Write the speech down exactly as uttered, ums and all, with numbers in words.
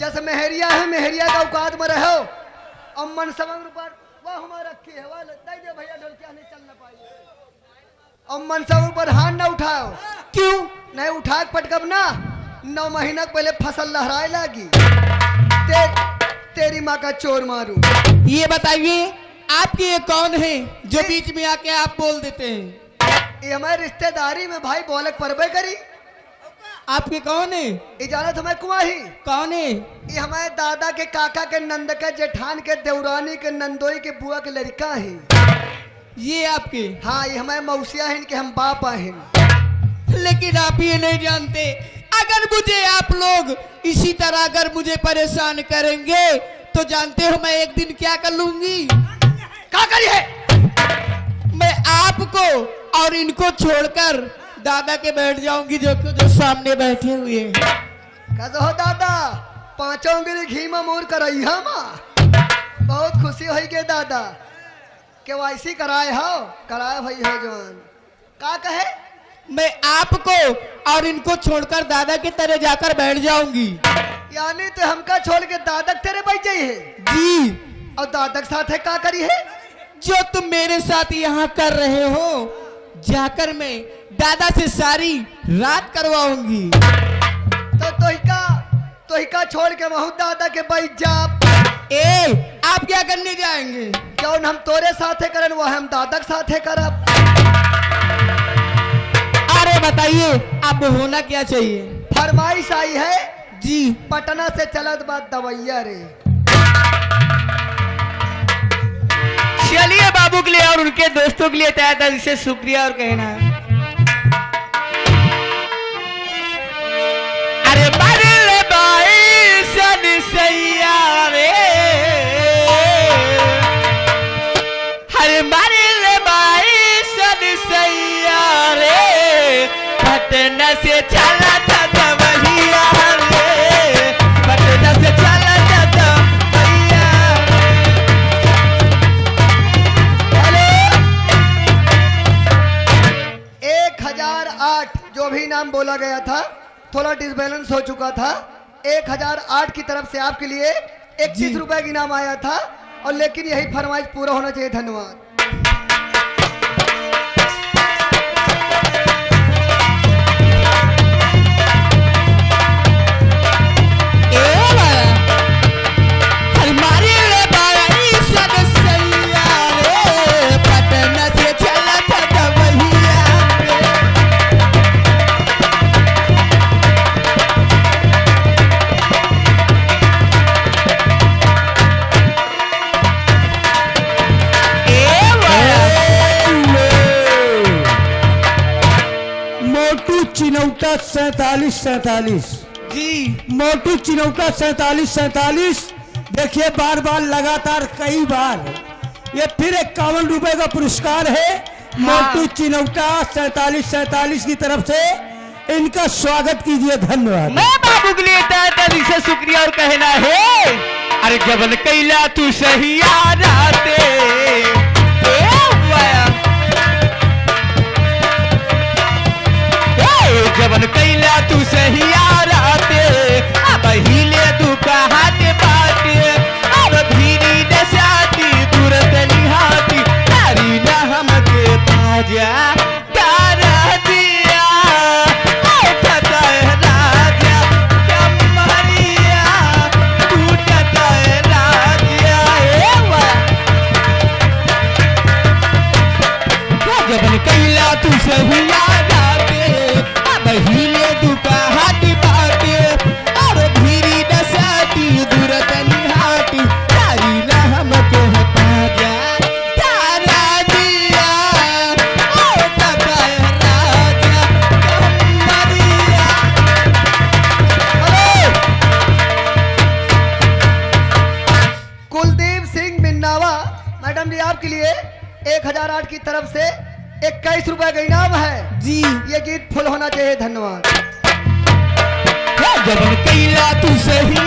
जैसे मेहरिया है, मेहरिया का औकात में रहो। और मनसवा ऊपर, वह हमारा रखी है, वह ले, दे दे भैया, ढोलकिया नहीं चल ना पाई। और मनसवा ऊपर हाथ ना उठाओ। क्यों? नहीं उठा के पटकब ना, नौ महीना के पहले फसल लहराए लागी। ते, तेरी माँ का चोर मारू। ये बताइए, आपके ये कौन है जो ये बीच में आके आप बोल देते हैं? ये हमारे रिश्तेदारी में भाई बोलक परबे करी। आपके कौन है? ये जानत हमें कुआ ही। कौन है? ये हमारे दादा के काका के नंद के जेठान के देवरानी के नंदोई के बुआ के लड़का है। ये आपके? हाँ, ये हमारे मौसिया हैं, इनके हम बाप हैं। लेकिन आप ये नहीं जानते, अगर मुझे आप लोग इसी तरह अगर मुझे परेशान करेंगे तो जानते हो मैं एक दिन क्या कर लूंगी? का करी है? मैं आपको और इनको छोड़कर दादा के बैठ जाऊंगी, जो, जो सामने बैठे हुए हैं। कहो दादा, पाँचों गिरी घी में मोर करैया मा। बहुत खुशी होई गे दादा। केवाईसी कराए हो? कराए भई हो जवान। का कहे? मैं आपको और इनको छोड़कर दादा के तरे जाकर बैठ जाऊंगी। यानी तो हमका छोड़ के दादा के तरे बैठ जाई है? जी। और दादा के साथ है का करी है? जो तुम मेरे साथ यहाँ कर रहे हो, जाकर मैं दादा से सारी रात करवाऊंगी। तो तोहिका, तोहिका छोड़ के वहू दादा के बैठ जा। ए, आप क्या करने जाएंगे? जौन हम तोरे साथे करन, वह हम दादा के साथे करब। अरे बताइए, आपको होना क्या चाहिए? फरमाइश आई है। जी। पटना से चलत बा दवैया रे। चलिए बाबू के लिए और उनके दोस्तों के लिए तहे दिल से शुक्रिया और कहना है। अरे मारे ले बाई सन सैया रे, अरे मारे ले बाई सन सैया रे, पटना से चला था दवैया रे, पटना से चला था दवैया रे। हेलो, एक हजार आठ जो भी नाम बोला गया था, थोड़ा डिसबैलेंस हो चुका था। एक हजार आठ की तरफ से आपके लिए इक्कीस रुपए का इनाम आया था, और लेकिन यही फरमाइश पूरा होना चाहिए। धन्यवाद। ए बाया, हमारे ले बाया ई सब सैया रे, पटना से चला था दवैया रे। ए बाया। मोटू चिनौटा सैंतालीस सैंतालीस। जी। मोटू चिनौटा सैंतालीस सैंतालीस। देखिए, बार बार लगातार कई बार ये फिर इक्यावन रुपए का पुरस्कार है। हाँ। मोटू चिनौटा सैंतालीस सैंतालीस की तरफ से इनका स्वागत कीजिए। धन्यवाद। मैं बाबू के लिए तहे दिल से शुक्रिया और कहना है, अरे जवन कैला तू सहिया राते, ए बाया। ए, जवन कैला तू सहिया राते, अब हिले दुख हाथ बाटे, अब भीरी न साटी, दूर तनी हाटी, तारी न हमके ताजा, तारा दिया, उठता है राजा, कमरिया, टूटता है राजा, ए वा। जवन कैला तू सहिया राते, अब हिले दुख हाथ बाटे, और भीरी न साटी, दूर तनी हाटी, तारी न हमके हटा जा, तारा दिया, ओ तका राजा, कमरिया। हेलो। कुलदीप सिंह मिन्नावा, मैडम जी, आपके लिए एक हजार आठ की तरफ से इक्कीस रुपए का इनाम है। जी। ये गीत फुल होना चाहिए। धन्यवाद। जवन कैला तू सही